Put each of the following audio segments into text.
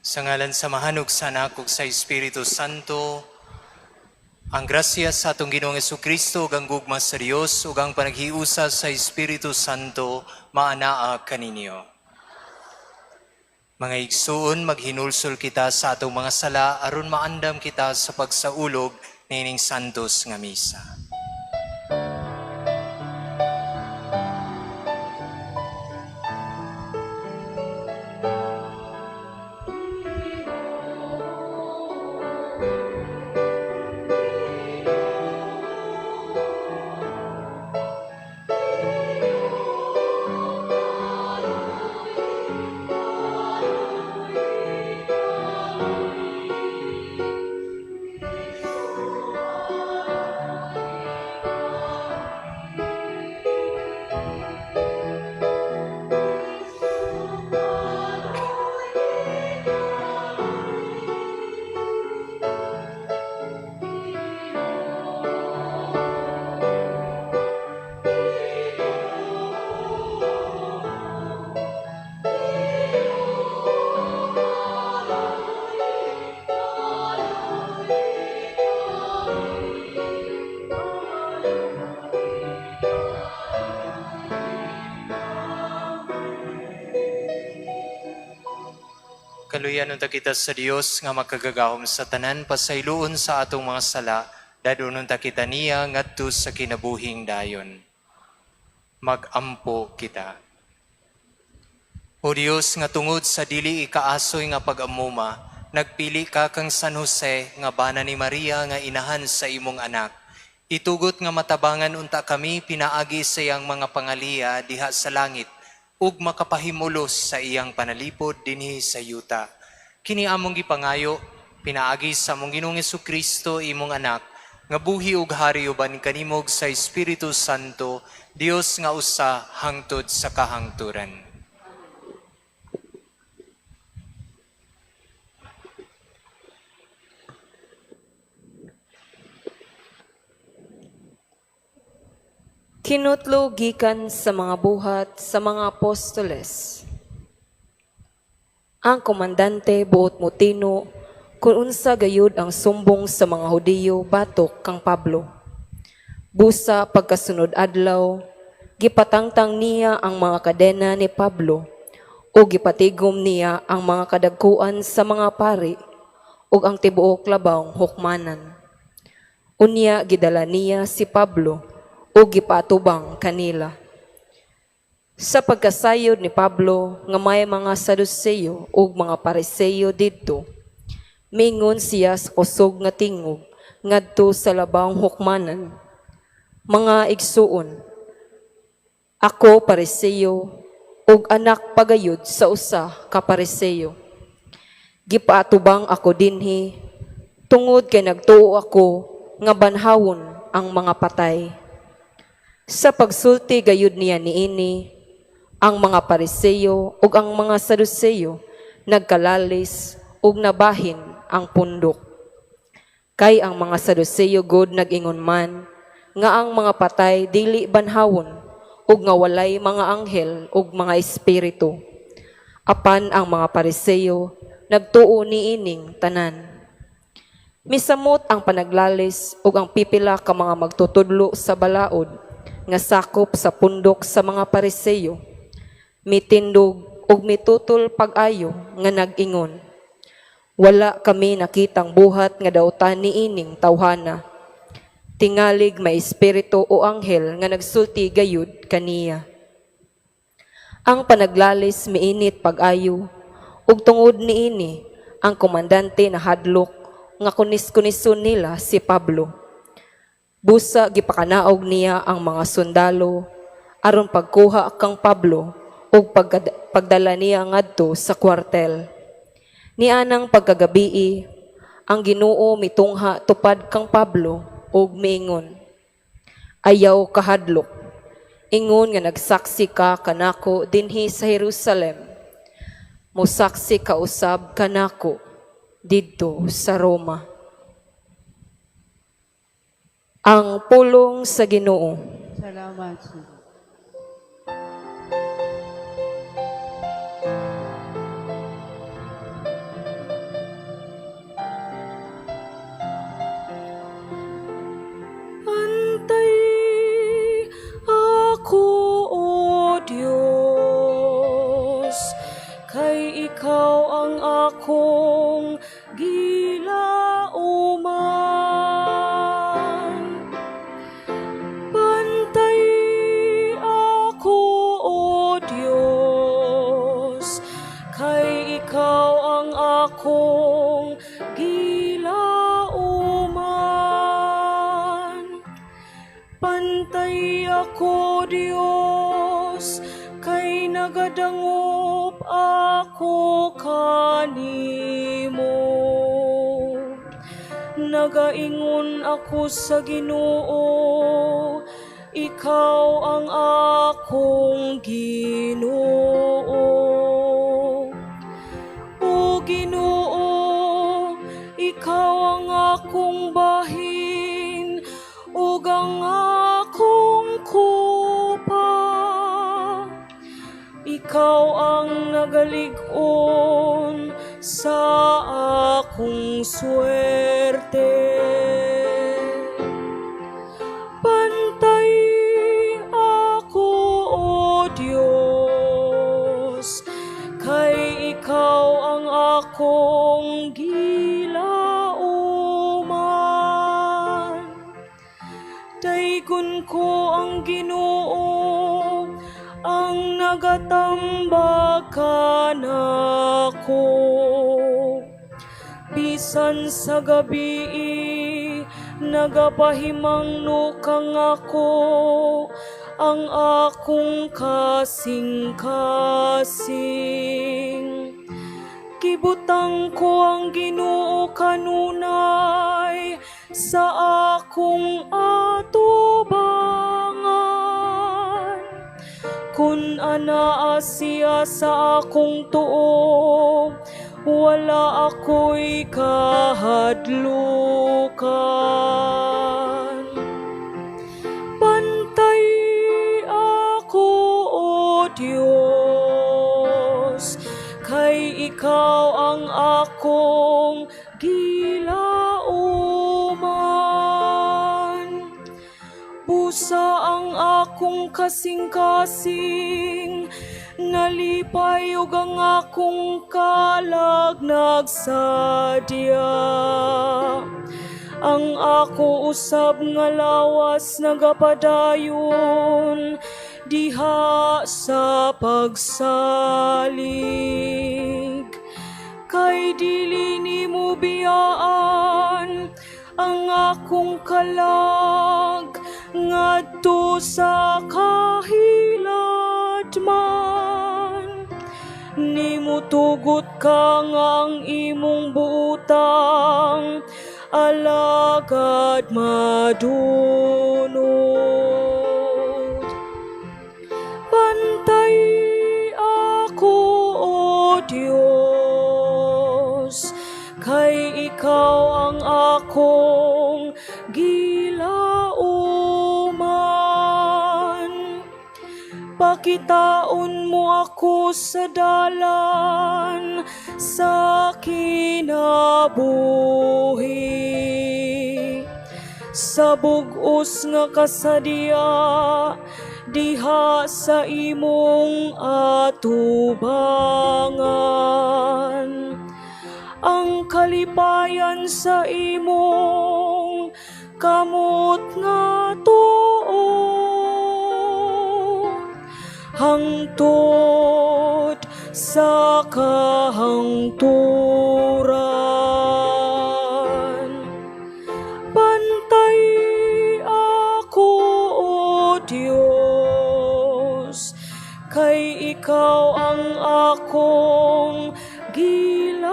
Sa ngalan sa Amahan ug sa Anak ug sa Espiritu Santo, ang grasya sa atong Ginoong Kristo ug ang gugma sa Dios ug ang panaghiusa sa Espiritu Santo maanaa kaninyo. Mga igsuon, maghinulsol kita sa atong mga sala aron maandam kita sa pagsaulog niining santos nga misa. Kaluyan unta kita sa Dios nga makagagahom sa tanan, pasayloon sa atong mga sala, dadon unta kita niya ngadto sa kinabuhing dayon. Magampo kita. O Dios, nga tungod sa dili ikaasoy nga pag-amuma, nagpili ka kang San Jose nga bana ni Maria nga inahan sa imong anak. Itugot nga matabangan unta kami pinaagi sa iyang mga pangaliya diha sa langit ug makapahimulos sa iyang panalipod dinhi sa yuta. Kini among gipangayo pinaagi sa among Ginoong Kristo, imong anak, nga buhi ug hari uban kanimo ug sa Espiritu Santo, Dios nga usa hangtod sa kahangturan. Kinutlo gikan sa mga buhat sa mga apostoles. Ang komandante buot motino kung unsa gayud ang sumbong sa mga Hudiyo batok kang Pablo. Busa pagkasunod adlaw, gipatangtang niya ang mga kadena ni Pablo ug gipatigom niya ang mga kadagkuan sa mga pari ug ang tibuok labawng hukmanan. Unya gidala niya si Pablo ug gipaatubang kanila. Sa pagkasayod ni Pablo nga may mga Saduceo ug mga Pariseo didto, mingon siya sa kusog nga tingog ngadto sa labawng hukmanan: "Mga igsuon, ako Pariseo ug anak pagayod sa usa ka Pariseo. Gipaatubang ako dinhi tungod kay nagtuo ako nga banhawon ang mga patay." Sa pagsulti gayud niya niini, ang mga Pariseo ug ang mga Saduceo nagkalalis ug nabahin ang pundok. Kay ang mga Saduceo gud nag-ingon man nga ang mga patay dili banhawon ug nga walay mga anghel ug mga espiritu. Apan ang mga Pariseo nagtuo niining tanan. Misamot ang panaglalis ug ang pipila ka mga magtutudlo sa balaod nga sakop sa pundok sa mga Pariseo mitindog ug mitutol pag-ayo nga nag-ingon: "Wala kami nakitang buhat nga dautan niining tawhana. Tingalig may espiritu o anghel nga nagsulti gayud kaniya." Ang panaglalis miinit pag-ayo ug tungod niini ang komandante nahadlok nga kunis-kunison nila si Pablo. Busa gipakanaog niya ang mga sundalo aron pagkuha kang Pablo ug pagdala niya ngadto sa kwartel. Nianang pagkagabii, ang Ginoo mitungha tupad kang Pablo ug miingon, "Ayaw kahadlok. Ingon nga nagsaksi ka kanako dinhi sa Jerusalem, mosaksi ka usab kanako didto sa Roma." Ang pulong sa Ginoo. Salamat sa Diyos. ikaw ang akong gilauman. Bantay ako, O Dios, kay ikaw ang akong gilauman. Bantay ako, Dios, kay nagadangop ako kanimo. Nagaingon ako sa Ginoo, ikaw ang akong Ginoo. O Ginoo, ikaw ang akong bahin ug ang akong kupa. Ikaw ang nagalig-on sa akong swerte. Bantay ako, O Dios, kay ikaw ang akong gilauman. Daygon ko ang Ginoo, ang nagatambag kanako. Bisan sa gabi, nagapahimangno kang ako ang akong kasing-kasing. Gibutang ko ang Ginoo kanunay sa akong atubangan. Kun anaa siya sa akong tuo, wala ako'y kahadlukan. Bantay ako, O Dios, kay ikaw ang akong gilauman. Busa ang akong kasing-kasing, nalipay ug ang akong kalag nagsadya. Ang ako usab nga lawas nagapadayon diha sa pagsalig. Kay dili nimo biyaan ang akong kalag ngadto sa kahiladman. Nimo tugot ka nga ang imong buotang alagad madunot. Bantay ako, O Dios, kay ikaw ang akong gilauman. Pakitaon mo ako sa dalan sa kinabuhi. Sa bug-os nga kasadya diha sa imong atubangan. Ang kalipayan sa imong kamot nga tuo, hangtod sa kahangturan. Bantay ako, O Dios, kay ikaw ang akong gilauman.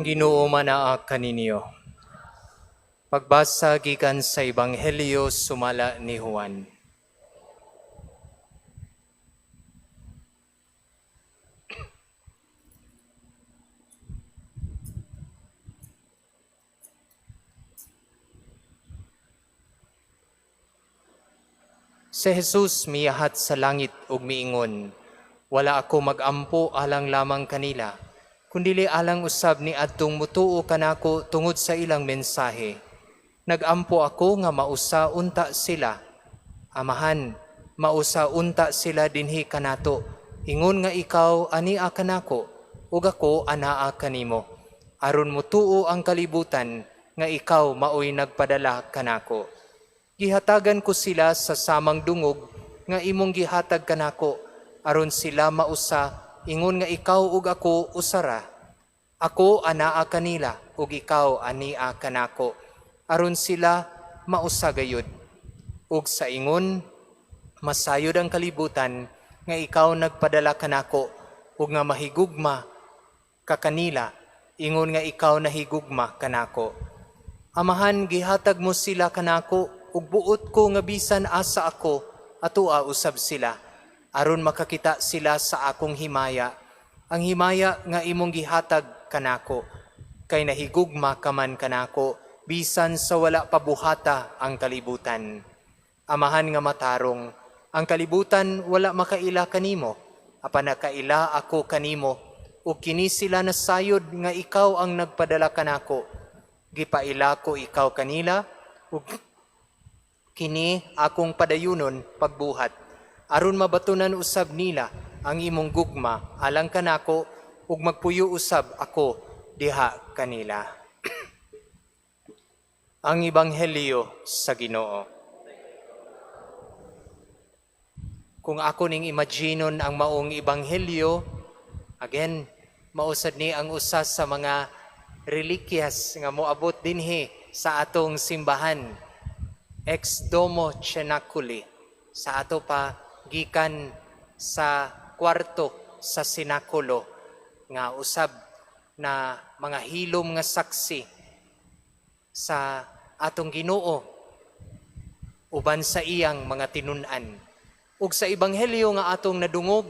Ang Ginoo manaa kaninyo. Pagbasa gikan sa Ebanghelyo sumala ni Juan. Si Jesus miyahat sa langit ug miingon, "Wala ako magampo alang lamang kanila, kundili alang usab ni adtong mutuo kanako tungod sa ilang mensahe. Nagampo ako nga mausa unta sila. Amahan, mausa unta sila dinhi kanato. Ingon nga ikaw ania kanako, ug ako anaa kanimo. Aron mutuo ang kalibutan nga ikaw maoy nagpadala kanako. Gihatagan ko sila sa samang dungog nga imong gihatag kanako, aron sila mausa ingon nga ikaw ug ako usara. Ako anaa kanila ug ikaw ania kanako, aron sila mausa gayud. Ug sa ingon masayod ang kalibutan nga ikaw nagpadala kanako ug nga mahigugma ka kanila ingon nga ikaw nahigugma kanako. Amahan, gihatag mo sila kanako ug buot ko nga bisan asa ako atoa usab sila, aron makakita sila sa akong himaya, ang himaya nga imong gihatag kanako, kay nahigugma ka man kanako bisan sa wala pa buhata ang kalibutan. Amahan nga matarong, ang kalibutan wala makaila kanimo, apan nakaila ako kanimo, ug kini sila nasayod nga ikaw ang nagpadala kanako. Gipaila ko ikaw kanila, ug kini akong padayunon pagbuhat, aron mabatunan usab nila ang imong gugma alang kanako, ug magpuyo usab ako diha kanila." Ang Ebanghelyo sa Ginoo. Kung ako ning imaginon ang maong ebanghelyo, again, mausad ni ang usa sa mga relikyas nga moabot dinhi sa atong simbahan, ex domo cenaculi, sa ato pa gikan sa kwarto sa sinakulo, nga usab na mga hilom nga saksi sa atong Ginoo uban sa iyang mga tinun-an. Ug sa ebanghelyo nga atong nadungog,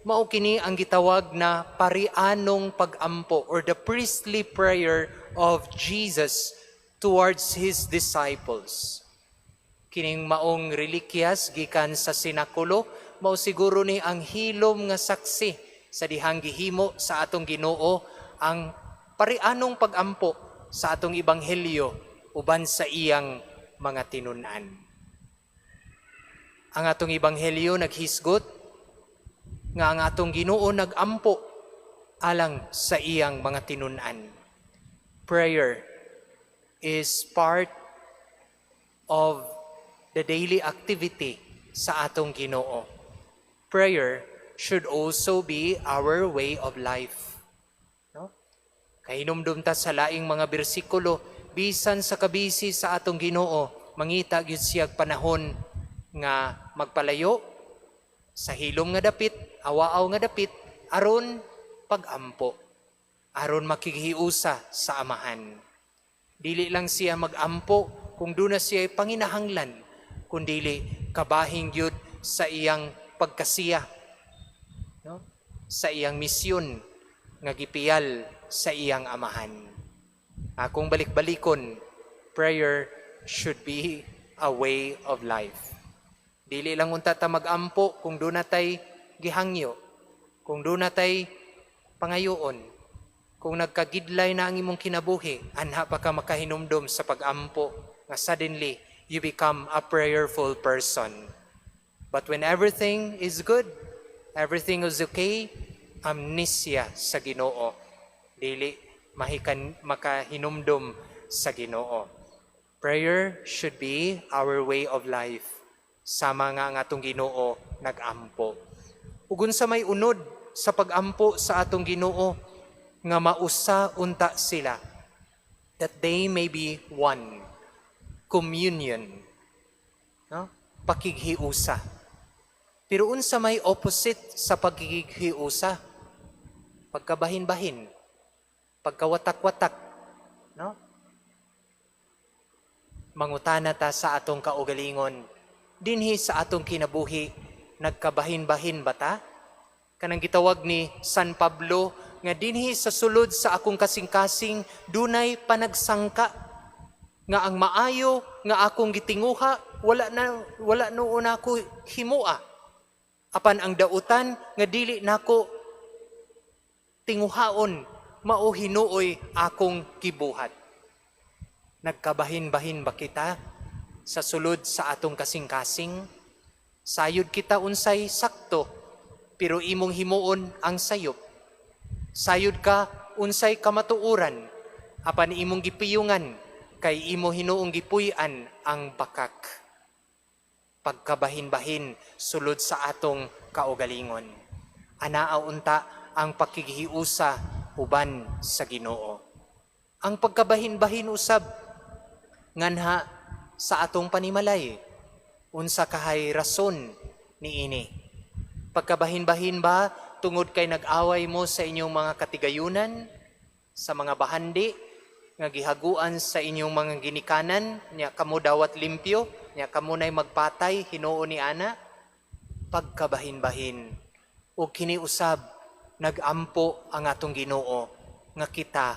mao kini ang gitawag na parianong pagampo or the priestly prayer of Jesus towards his disciples. Kining maong relikyas gikan sa sinakulo, mao siguro ni ang hilom nga saksi sa dihang gihimo sa atong Ginoo ang parianong pagampo sa atong ebanghelyo uban sa iyang mga tinun-an. Ang atong ebanghelyo naghisgot nga ang atong Ginoo nagampo alang sa iyang mga tinun-an. Prayer is part of the daily activity sa atong Ginoo. Prayer should also be our way of life. No? Kahinumdum ta sa laing mga bersikulo, bisan sa kabisi sa atong Ginoo, mangita gyud siya panahon nga magpalayo sa hilom nga dapit, awaaw nga dapit, aron pagampo, aron makighiusa sa Amahan. Dili lang siya magampo kung duna siya panginahanglan, kundili kabahing gyud sa iyang pagkasiya, no? Sa iyang misyon nga gipiyal sa iyang Amahan. Akong balik-balikon, prayer should be a way of life. Dili lang unta ta magampo kung duna tay gihangyo, kung duna tay pangayoon, kung nagkagidlay na ang imong kinabuhi, anha pa ka makahinumdom sa pagampo nga suddenly you become a prayerful person. But when everything is good, everything is okay, amnesia sa Ginoo. Dili mahikan makahinumdom sa Ginoo. Prayer should be our way of life. Sama nga ang atong Ginoo nagampo. Ug unsa may unod sa pagampo sa atong Ginoo nga mausa unta sila, that they may be one. Communion. No? Pakighiusa. Pero unsa may opposite sa pagkighiusa? Pagkabahin-bahin. Pagkawatak-watak, no? Mangutana ta sa atong kaugalingon, dinhi sa atong kinabuhi, nagkabahin-bahin ba ta? Kanang gitawag ni San Pablo nga dinhi sa sulod sa akong kasing-kasing dunay panagsangka nga ang maayo nga akong gitinguha wala na, wala nuon ako himua. Apan ang dautan nga dili nako tinguhaon mao hinuoy akong gibuhat. Nagkabahin-bahin ba kita sa sulod sa atong kasing-kasing? Sayod kita unsay sakto, pero imong himuon ang sayop. Sayod ka unsay kamatuoran, apan imong gipiyungan kay imo hinuong gipuy-an ang bakak. Pagkabahin-bahin sulod sa atong kaugalingon. Anaa unta ang pakighiusa uban sa Ginoo. Ang pagkabahin-bahin usab nganha sa atong panimalay, unsa kahay rason niini? Pagkabahin-bahin ba tungod kay nag-away mo sa inyong mga katigayunan, sa mga bahandi nga gihaguan sa inyong mga ginikanan, nya kamo dawat limpyo, nya kamo nay magpatay hinuon ni ana? Pagkabahin-bahin ug kini usab nagampo ang atong Ginoo nga kita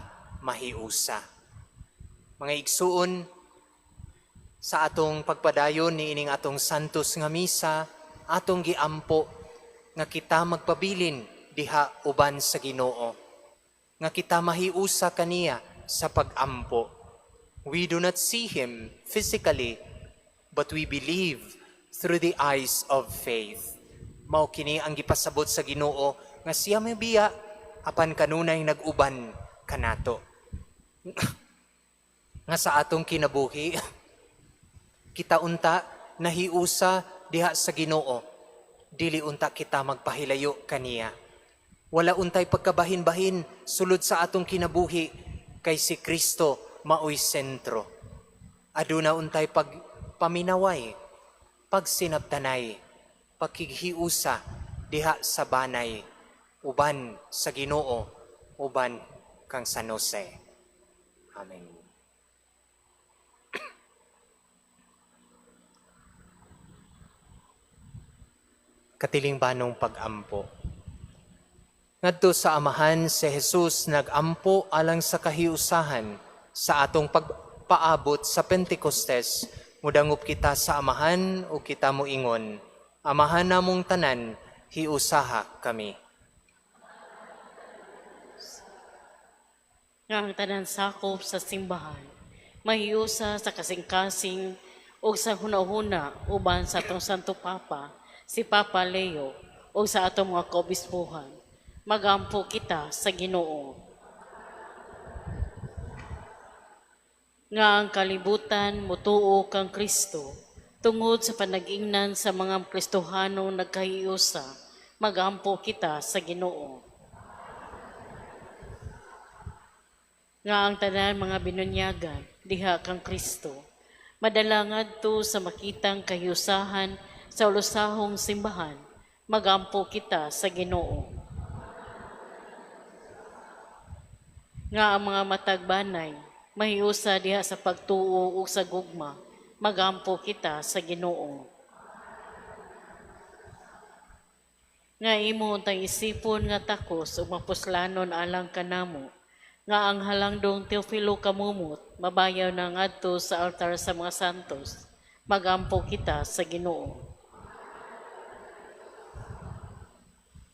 mahiusa. Mga igsuon, sa atong pagpadayon niining atong santos nga misa, atong giampo nga kita magpabilin diha uban sa Ginoo, nga kita mahiusa kaniya sa pagampo. We do not see Him physically, but we believe through the eyes of faith. Mao kini ang gipasabot sa Ginoo nga siya may biya apan kanunay nag-uban kanato. Nga sa atong kinabuhi, kita unta nahiusa diha sa Ginoo. Dili unta kita magpahilayo kaniya. Wala untay pagkabahin-bahin sulod sa atong kinabuhi kay si Kristo maoy sentro. Aduna untay pagpaminaway, pagsinabtanay, pakighiusa diha sa banay, uban sa Ginoo, uban kang San Jose. Amen. Katilingbanong pag-ampo. Ngadto sa Amahan si Jesus nagampo alang sa kahiusahan sa atong pagpaabot sa Pentecostes. Mudangop kita sa Amahan o kita moingon, Amahan namong tanan, hiusaha kami. Nga ang tanan sakop sa simbahan, mahiusa sa kasing-kasing o sa hunahuna uban sa atong Santo Papa, si Papa Leo, o sa atong mga kaobispuhan. Magampo kita sa Ginoo. Nga ang kalibutan mutuo kang Kristo, tungod sa panag-ingnan sa mga Kristohanong nagkahiusa, magampo kita sa Ginoo. Nga ang tanan mga binunyagan diha kang Kristo, madala ngadto sa makitang kahiusahan sa ulusahong simbahan, magampo kita sa Ginoo. Nga ang mga matagbanay mahiusa diha sa pagtuo ug sa gugma, magampo kita sa Ginoo. Nga imo untang isipon nga takos ug mapuslanon alang kanamo, nga ang halangdong Teofilo Camomot mabayaw na ngadto sa altar sa mga santos, magampo kita sa Ginoo.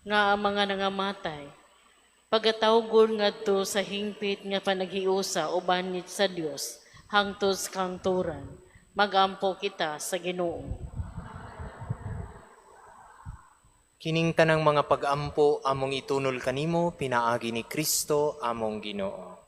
Nga ang mga nangamatay pagatawgon ngadto sa hingpit nga panaghiusa uban sa Dios hangtod sa kangturan, magampo kita sa Ginoo. Kining tanang mga pag-ampo among itunol kanimo pinaagi ni Kristo among Ginoo.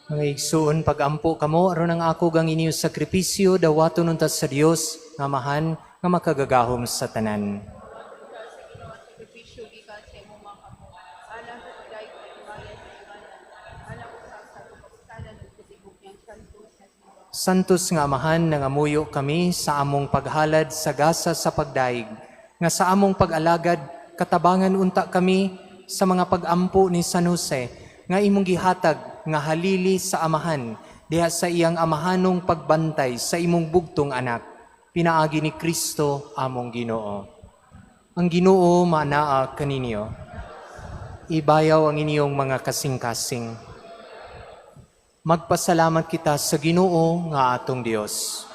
Mga igsuon, pag-ampo kamo aron ang ako ug ang inyong sakripisyo dawaton unta sa Dios nga Amahan nga makagagahom sa tanan. Sa Ginoo ang sakripisyo gikan sa imong mga kamot, alang sa pagdayeg ug himaya sa iyang ngalan, alang usab sa atong kapisanan ug sa tibuok niyang santos nga simbahan. Santos nga Amahan, nangamuyo kami sa among paghalad sa gasa sa pagdayeg, nga sa among pag-alagad katabangan unta kami sa mga pag-ampo ni San Jose nga imong gihatag nga halili sa Amahan diha sa iyang amahanong pagbantay sa imong bugtong anak, pinaagi ni Kristo among Ginoo. Ang Ginoo manaa kaninyo. Ibayaw ang inyong mga kasing-kasing. Magpasalamat kita sa Ginoo nga atong Dios.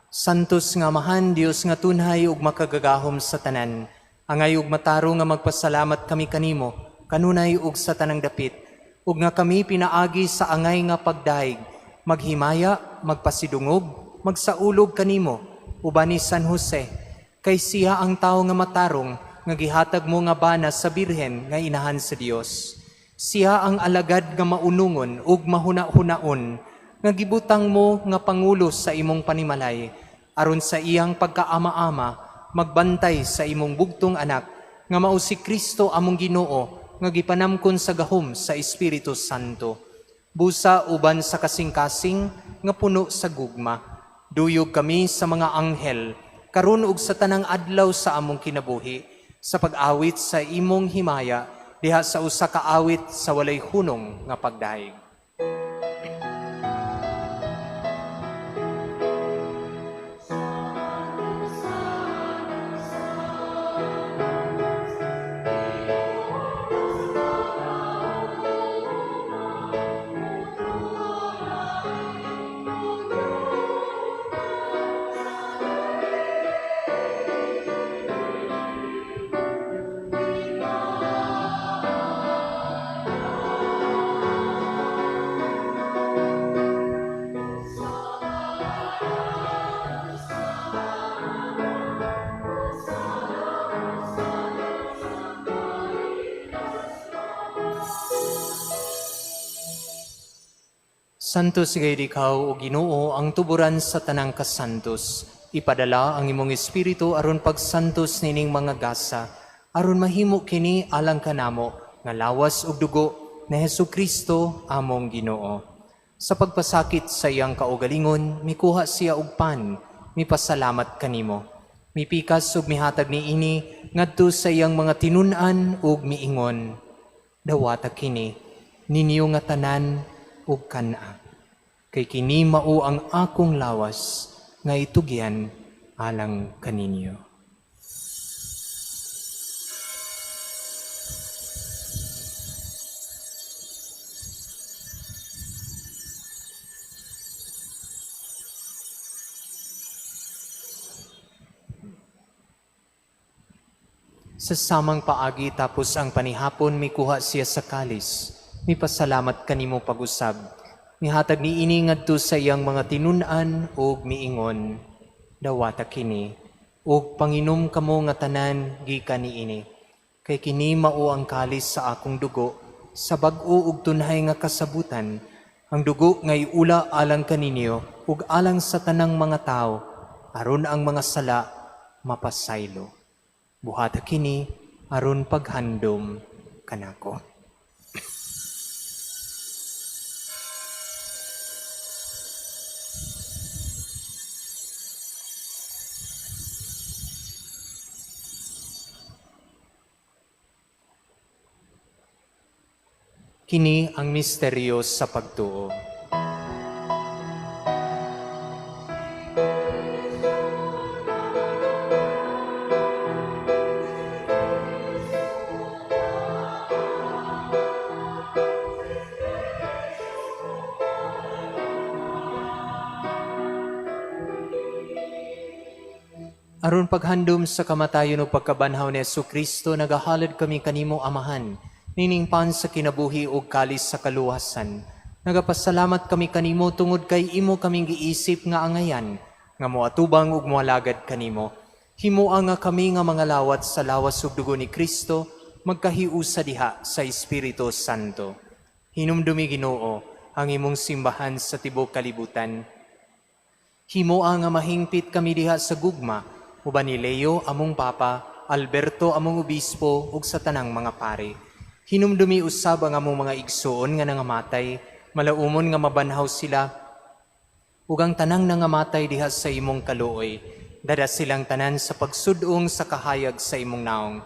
Santos nga Amahan, Dios nga tunhay ug makagagahom sa tanan, angay ug matarong nga magpasalamat kami kanimo, kanunay ug sa tanang dapit, ug nga kami pinaagi sa angay nga pagdayeg, maghimaya, magpasidungog, magsaulog kanimo, uban ni San Jose, kay siya ang tawo nga matarong nga gihatag mo nga bana sa Birhen nga inahan sa Dios. Siya ang alagad nga maunungon ug mahuna-hunaon nga gibutang mo nga pangulo sa imong panimalay, aron sa iyang pagkaama-ama magbantay sa imong bugtong anak nga mao si Kristo among Ginoo nga gipanamkon sa gahom sa Espiritu Santo. Busa uban sa kasing-kasing nga puno sa gugma, duyog kami sa mga anghel karon ug sa tanang adlaw sa among kinabuhi, sa pag-awit sa imong himaya diha sa usa ka awit sa walay hunong nga pagdayeg. Santos gayud ikaw, o Ginoo, ang tuburan sa tanang kasantos. Ipadala ang imong espiritu aron pagsantos nining mga gasa, aron mahimo kini alang kanamo nga lawas ug dugo ni Hesukristo among Ginoo. Sa pagpasakit sa iyang kaugalingon, mikuha siya og pan, mipasalamat kanimo. Mipikas ug mihatag niini ngadto sa iyang mga tinun-an ug miingon, dawata kini ninyo nga tanan ug kan-a. Kay kini mao ang akong lawas nga itugyan alang kaninyo. Sa samang paagi tapos ang panihapon, mikuha siya sa kalis, mipasalamat kanimo pag-usab. Mihatag niini ngadto sa iyang mga tinun-an ug miingon, dawata kini ug panginom kamo nga tanan gikan niini. Kay kini mao ang kalis sa akong dugo, sa bag-o ug tunhay nga kasabutan, ang dugo nga iula alang kaninyo ug alang sa tanang mga tawo, aron ang mga sala mapasaylo. Buhata kini aron paghandom kanako. Kini ang misteryo sa pagtuo. Aron paghandom sa kamatayon ug pagkabanhaw ni Hesukristo, nagahalad kami kanimo, Amahan, nining pan sa kinabuhi ug kalis sa kaluwasan. Nagapasalamat kami kanimo tungod kay imo kaming giisip nga angayan, nga moatubang ug moalagad kanimo. Himoa nga kami nga mga lawat sa lawas ug dugo ni Kristo, magkahiusa diha sa Espiritu Santo. Hinumdumi, Ginoo, ang imong simbahan sa tibuok kalibutan. Himoa nga mahingpit kami diha sa gugma, uban ni Leo among Papa, Alberto among obispo ug sa tanang mga pari. Hinumdumi usab ang among mga igsuon nga nangamatay, malaumon nga mabanhaw sila ug ang tanang nangamatay diha sa imong kaluoy. Dada silang tanan sa pagsudong sa kahayag sa imong naong.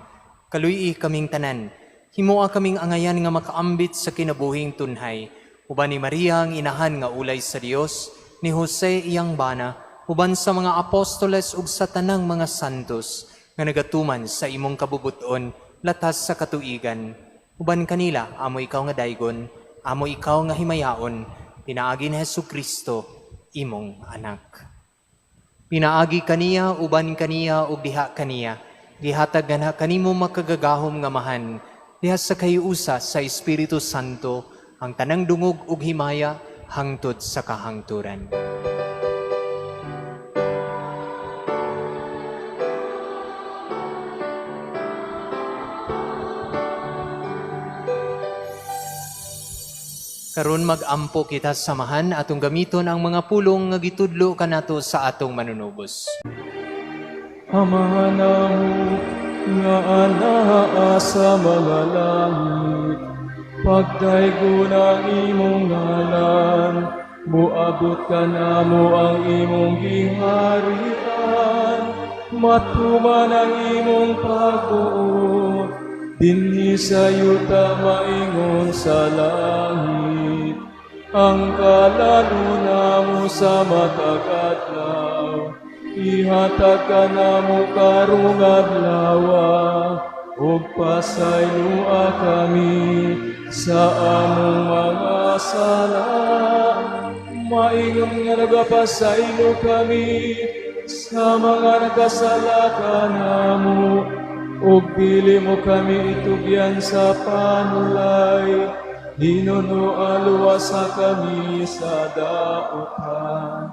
Kaluy-i kaming tanan. Himoa kaming angayan nga makaambit sa kinabuhing tunhay. Uban ni Maria ang inahan nga ulay sa Dios, ni Jose iyang bana, uban sa mga apostoles ug sa tanang mga santos nga nagatuman sa imong kabubuton latas sa katuigan. Uban kanila amo ikaw nga daygon, amo ikaw nga himayaon, pinaagi ni Hesus Kristo, imong anak. Pinaagi kaniya, uban kaniya, ug diha kaniya. Gihatag ganha kanimo makagagahom nga Amahan, diha sa kahiusa sa Espiritu Santo, ang tanang dungog ug himaya hangtod sa kahangturan. Karon mag-ampo kita samahan atong gamiton ang mga pulong nga gitudlo kanato sa atong manunubos. Amahan namo nga anaa sa mga langit, pagdaygon ang imong ngalan, moabot kanamo ang imong giharian, matuman ang imong pagbuot, dinhi sa yuta maingon sa langit. Ang kalaluna namo sa matag adlaw, ihatag kanamo karong adlawa, ug pasayloa kami sa among mga sala, maingon nga nagapasaylo kami sa mga nakasala kanamo, ug dili mo kami itugyan sa panulay, hinunoa luwasa kami sa daotan.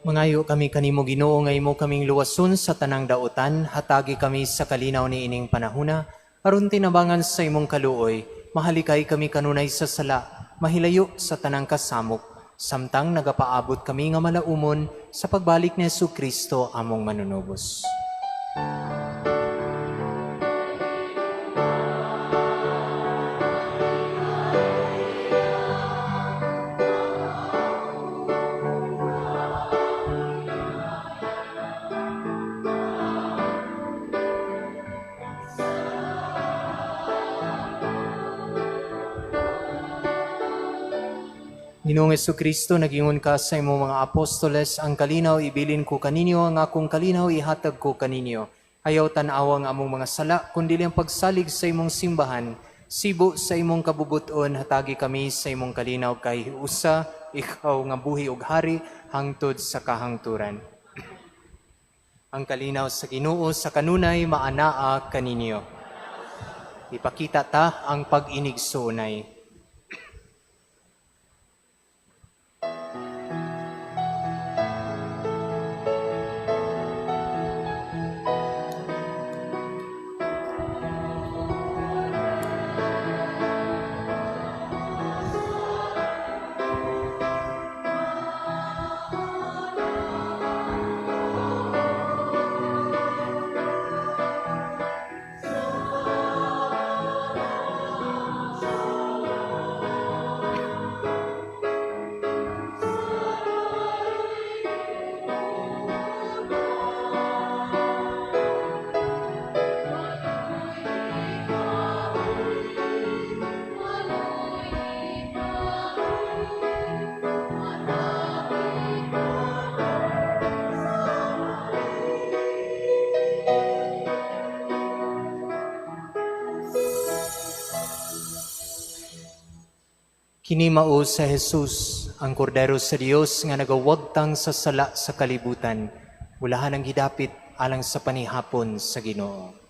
Mangayo kami kanimo Ginoo nga imo kaming luwason sa tanang daotan, hatagi kami sa kalinaw ni ining panahuna, aron tinabangan sa imong kaluoy, mahalikay kami kanunay sa sala, mahilayo sa tanang kasamok, samtang nagapaabot kami nga malaumon sa pagbalik ni Hesus Kristo among manunubos. Ginoong Kristo, nagingon ka sa imong mga apostoles, ang kalinaw ibilin ko kaninyo, ang akong kalinaw ihatag ko kaninyo. Ayaw tan-awa ang among mga sala, kundi ang pagsalig sa imong simbahan. Sibo sa imong kabubuton, hatagi kami sa imong kalinaw kay usa, ikaw nga buhi ug hari, hangtod sa kahangturan. Ang kalinaw sa Ginoo sa kanunay maanaa kaninyo. Ipakita ta ang pag-inig suunay. Kini mao sa Jesus, ang kordero sa Dios nga nagawagtang sa sala sa kalibutan. Bulahan ang gidapit alang sa panihapon sa Ginoo.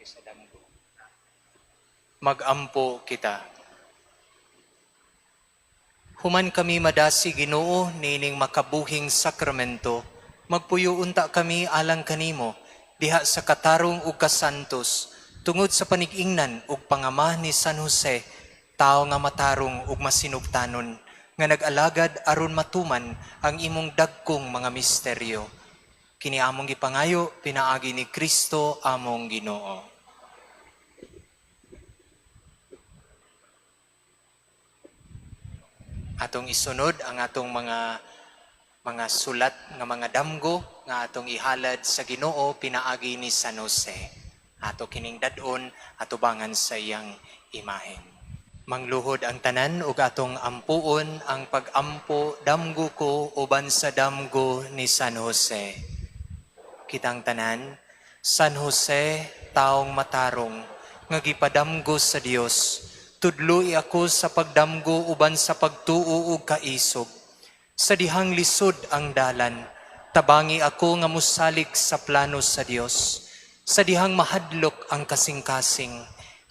Sa damgo. Magampo kita. Human kami madasi, Ginoo, niining makabuhing sakramento, magpuyo unta kami alang kanimo diha sa katarong ug kasantos tungod sa panig-ingnan ug pangama ni San Jose, tawo nga matarong ug masinugtanon, nga nag-alagad aron matuman ang imong dagkong mga misteryo. Kini among gipangayo pinaagi ni Kristo among Ginoo. Atong isunod ang atong mga sulat nga mga damgo nga atong ihalad sa Ginoo pinaagi ni San Jose. Ato kining dad-on atubangan sa iyang imahen. Mangluhod ang tanan ug atong ampuon ang pag-ampo "Damgo Ko Uban sa Damgo ni San Jose." Kitang tanan, San Jose, taong matarong, nga gipadamgo sa Dios, tudloi ako sa pagdamgo uban sa pagtuo ug kaisog. Sa dihang lisod ang dalan, tabangi ako nga musalig sa plano sa Dios. Sa dihang mahadlok ang kasing-kasing,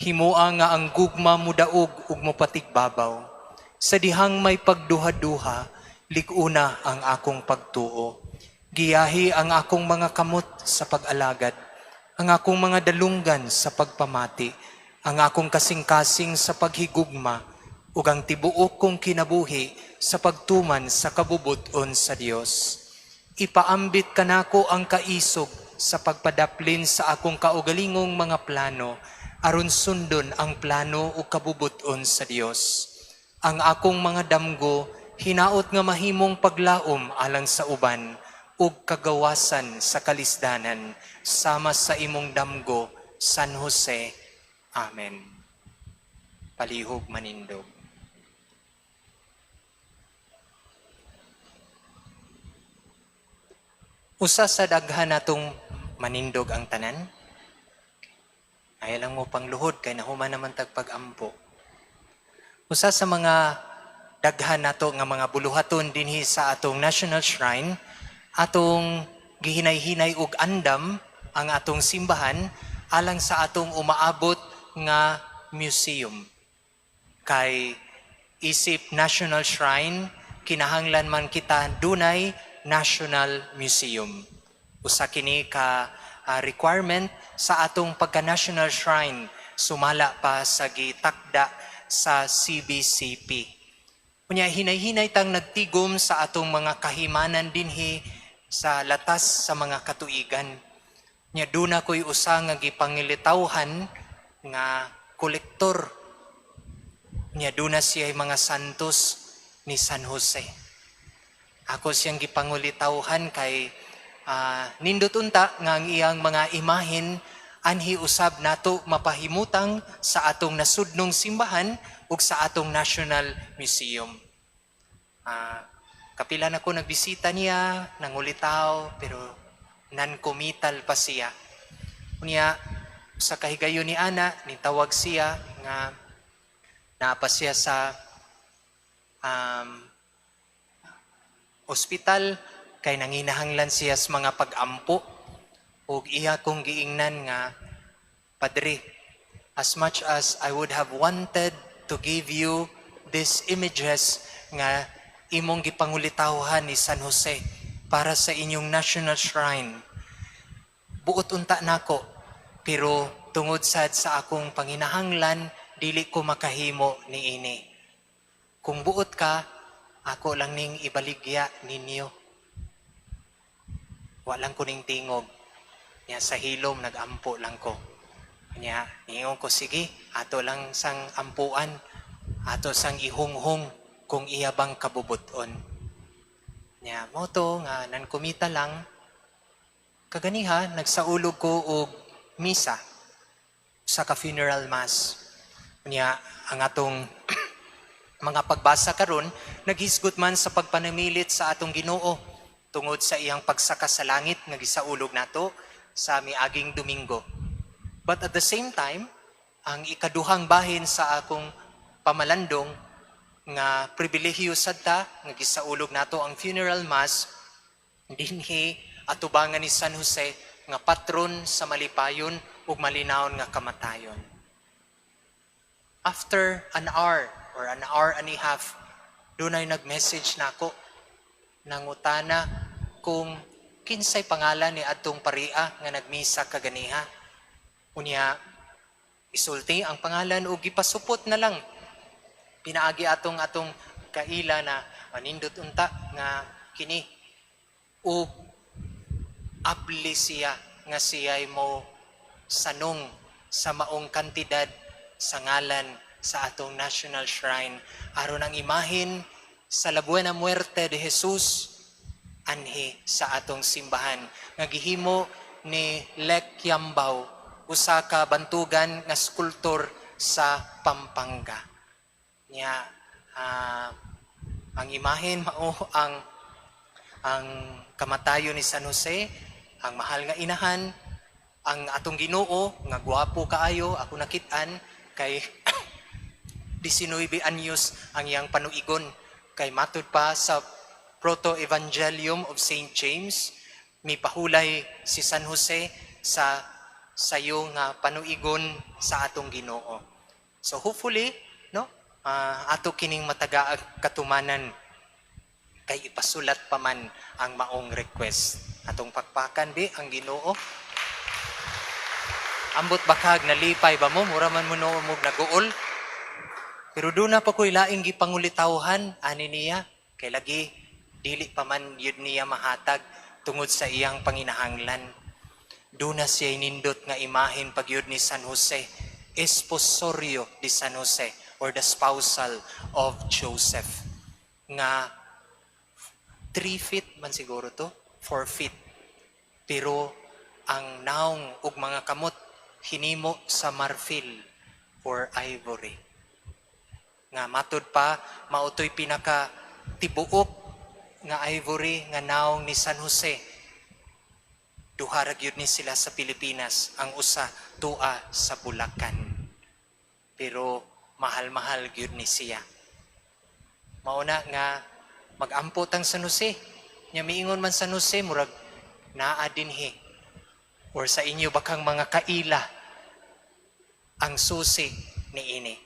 himua nga ang gugma mudaog ug mopatigbabaw. Sa dihang may pagduha-duha, lig-una ang akong pagtuo. Giyahi ang akong mga kamot sa pag-alagad, ang akong mga dalunggan sa pagpamati, ang akong kasing-kasing sa paghigugma, ug ang tibuok kong kinabuhi sa pagtuman sa kabubuton sa Dios. Ipaambit kanako ang kaisog sa pagpadaplin sa akong kaugalingong mga plano, aron sundon ang plano ug kabubuton sa Dios. Ang akong mga damgo hinaot nga mahimong paglaom alang sa uban ug kagawasan sa kalisdanan, sama sa imong damgo, San Jose. Amen. Palihog manindog. Usa sa daghan natong manindog ang tanan. Ayaw lang mo pangluhod kay nahuman naman tag pag-ampo. Usa sa mga daghan nato nga mga buluhaton dinhi sa atong National Shrine, atong gihinay-hinay og andam ang atong simbahan alang sa atong umaabot nga museum. Kay isip National Shrine, kinahanglan man kita dunay National Museum. Usa kini ka requirement sa atong pagka-National Shrine sumala pa sa gitakda sa CBCP. Unya hinay-hinay tang nagtigom sa atong mga kahimanan dinhi sa latas sa mga katuigan. Nya duna ko'y usa nga gipangilitawhan nga kolektor. Nya duna siya mga santos ni San Jose. Ako siyang gipangulitawhan kay nindot unta nga ang iyang mga imahen anhi usab nato mapahimutang sa atong nasudnong simbahan ug sa atong National Museum. Kapila na ko nagbisita niya, nangulitaw, pero non-committal pa siya. Unya, sa kahigayon ni Ana, nitawag siya nga naa pa siya sa ospital kay nanginahanglan siya sa mga pag-ampo, ug iya kong giingnan nga, "Padre, as much as I would have wanted to give you these images nga imong gipangulitawhan ni San Jose para sa inyong National Shrine, buot unta nako, pero tungod sad sa akong panginahanglan, dili ko makahimo niini. Kung buot ka, ako lang ning ibaligya ninyo." Walang ko ning tingog. Nya sa hilom nagampo lang ko. Nya ningon ko, "Sige, ato lang sang ampuan, ato sang ihunghong kung iya bang kabubuton." Nya mo to nga nankumita lang kaganiha nagsaulog ko og misa sa ka funeral mass. Nya ang atong mga pagbasa karon naghisgot man sa pagpanamilit sa atong Ginoo tungod sa iyang pagsaka sa langit nga gisaulog nato sa miaging Domingo. But at the same time, ang ikaduhang bahin sa akong pamalandong nga pribilehiyo sad ta nga gisaulog nato ang funeral mass dinhi atubangan ni San Jose nga patron sa malipayon ug malinawon nga kamatayon. After an hour or an hour and a half, dunay nag-message nako, nangutana kung kinsay pangalan ni adtong paria nga nagmisa kaganiha. Unya isulti ang pangalan ug gipasupot na lang pinaagi atong atong kaila na manindot unta nga kini, ug abli siya nga siya'y mo sanong sa maong kantidad sa ngalan sa atong National Shrine aron ang imahen sa La Buena Muerte de Jesus anhi sa atong simbahan nga gihimo ni Lek Yambao, usa ka bantugan nga skulptor sa Pampanga. Nya ang imahen mao ang kamatayon ni San Jose, ang mahal nga inahan, ang atong Ginoo nga gwapo kaayo ako nakit-an kay 19 anyos ang iyang panuigon, kay matud pa sa Proto-Evangelium of St. James, mipahulay si San Jose sa sayo nga panuigon sa atong Ginoo. So hopefully, no, ato kining matagaag katumanan kay ipasulat pa man ang maong request. Atong pakpakan bi ang Ginoo. Ambot bakag nalipay ba mo, mura man mo no mo naguol. Pero duna pa ko'y laing gipangulitawhan ani niya kay lagi dili pa man yun niya mahatag tungod sa iyang panginahanglan. Duna siya nindot nga imahen pagyud ni San Jose, Esposorio de San Jose or the spousal of Joseph, nga 3 feet man siguro to, 4 feet. Pero ang naong ug mga kamot hinimo sa marfil or ivory. Nga matud pa mao to'y pinaka tibuok nga ivory nga naong ni San Jose. Duha ra gyud ni sila sa Pilipinas, ang usa tua sa Bulacan. Pero mahal-mahal gyud ni siya. Mauna nga magampo tang San Jose. Nya miingon man San Jose, murag naa dinhi or sa inyo bakang mga kaila ang susi ni ini.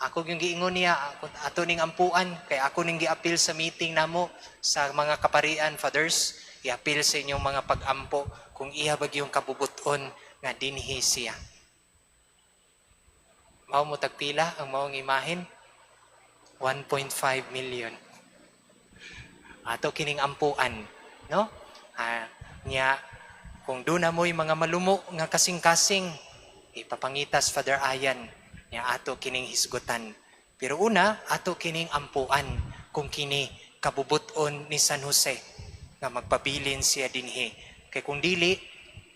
Ako yung giingon niya, ako, ato ning ampuan, kay ako ning giapil sa meeting namo sa mga kaparian, fathers, iapil sa inyong mga pag-ampo kung iya ba yung kabubuton nga dinhi siya. Mao mo tagpila ang maong imahen? 1.5 million. Ato kining ampuan, no? Nya kung duna mo'y mga malumo nga kasing-kasing, ipapangitas Father Ayan, nya ato kining hisgutan. Pero una, ato kining ampuan kung kini kabubuton ni San Jose nga magpabilin siya dinhi. Kay kung dili,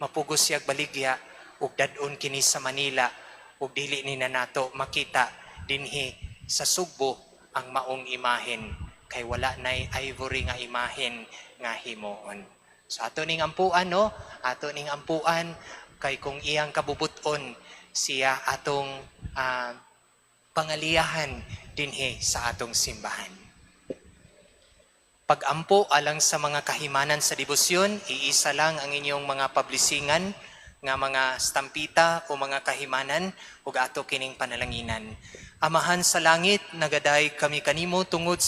mapugos siya baligya ug dad-on kini sa Manila ug dili ni na nato makita dinhi sa Sugbo ang maong imahen kay wala nay ivory nga imahen nga himuon. So ato ning ampuan, no? Ato ning ampuan kay kung iyang kabubuton siya atong pangaliyahan dinhi sa atong simbahan. Pag-ampo alang sa mga kahimanan sa debosyon, iisa lang ang inyong mga pablisingan nga mga stampita o mga kahimanan ug ato kining panalanginan. Amahan sa langit, nagaday kami kanimo tungod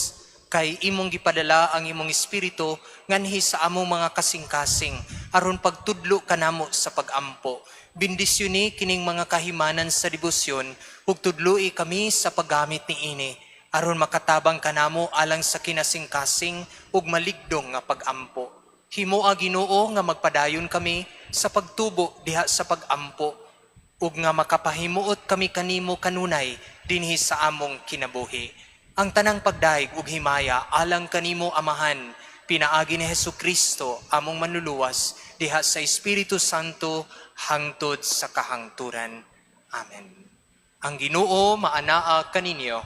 kay imong gipadala ang imong espiritu nganhi sa among mga kasing-kasing aron pagtudlo kanamo sa pag-ampo. Bendisyoni kining mga kahimanan sa debosyon ug tudloi kami sa paggamit niini aron makatabang kanamo alang sa kinasingkasing ug maligdong nga pag-ampo. Himoa, Ginoo, nga magpadayon kami sa pagtubo diha sa pag-ampo ug nga makapahimuot kami kanimo kanunay dinhi sa among kinabuhi. Ang tanang pagdayeg ug himaya alang kanimo, Amahan, pinaagi ni Hesus Kristo among manluluwas, diha sa Espiritu Santo, hangtod sa kahangturan. Amen. Ang Ginoo maanaa kaninyo.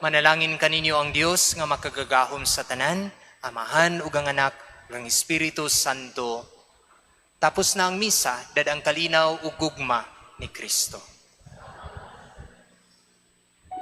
Manalangin kaninyo ang Dios nga makagagahom sa tanan, Amahan ug ang Anak ug ang Espiritu Santo. Tapos na ang misa, dad ang kalinaw ug gugma ni Kristo.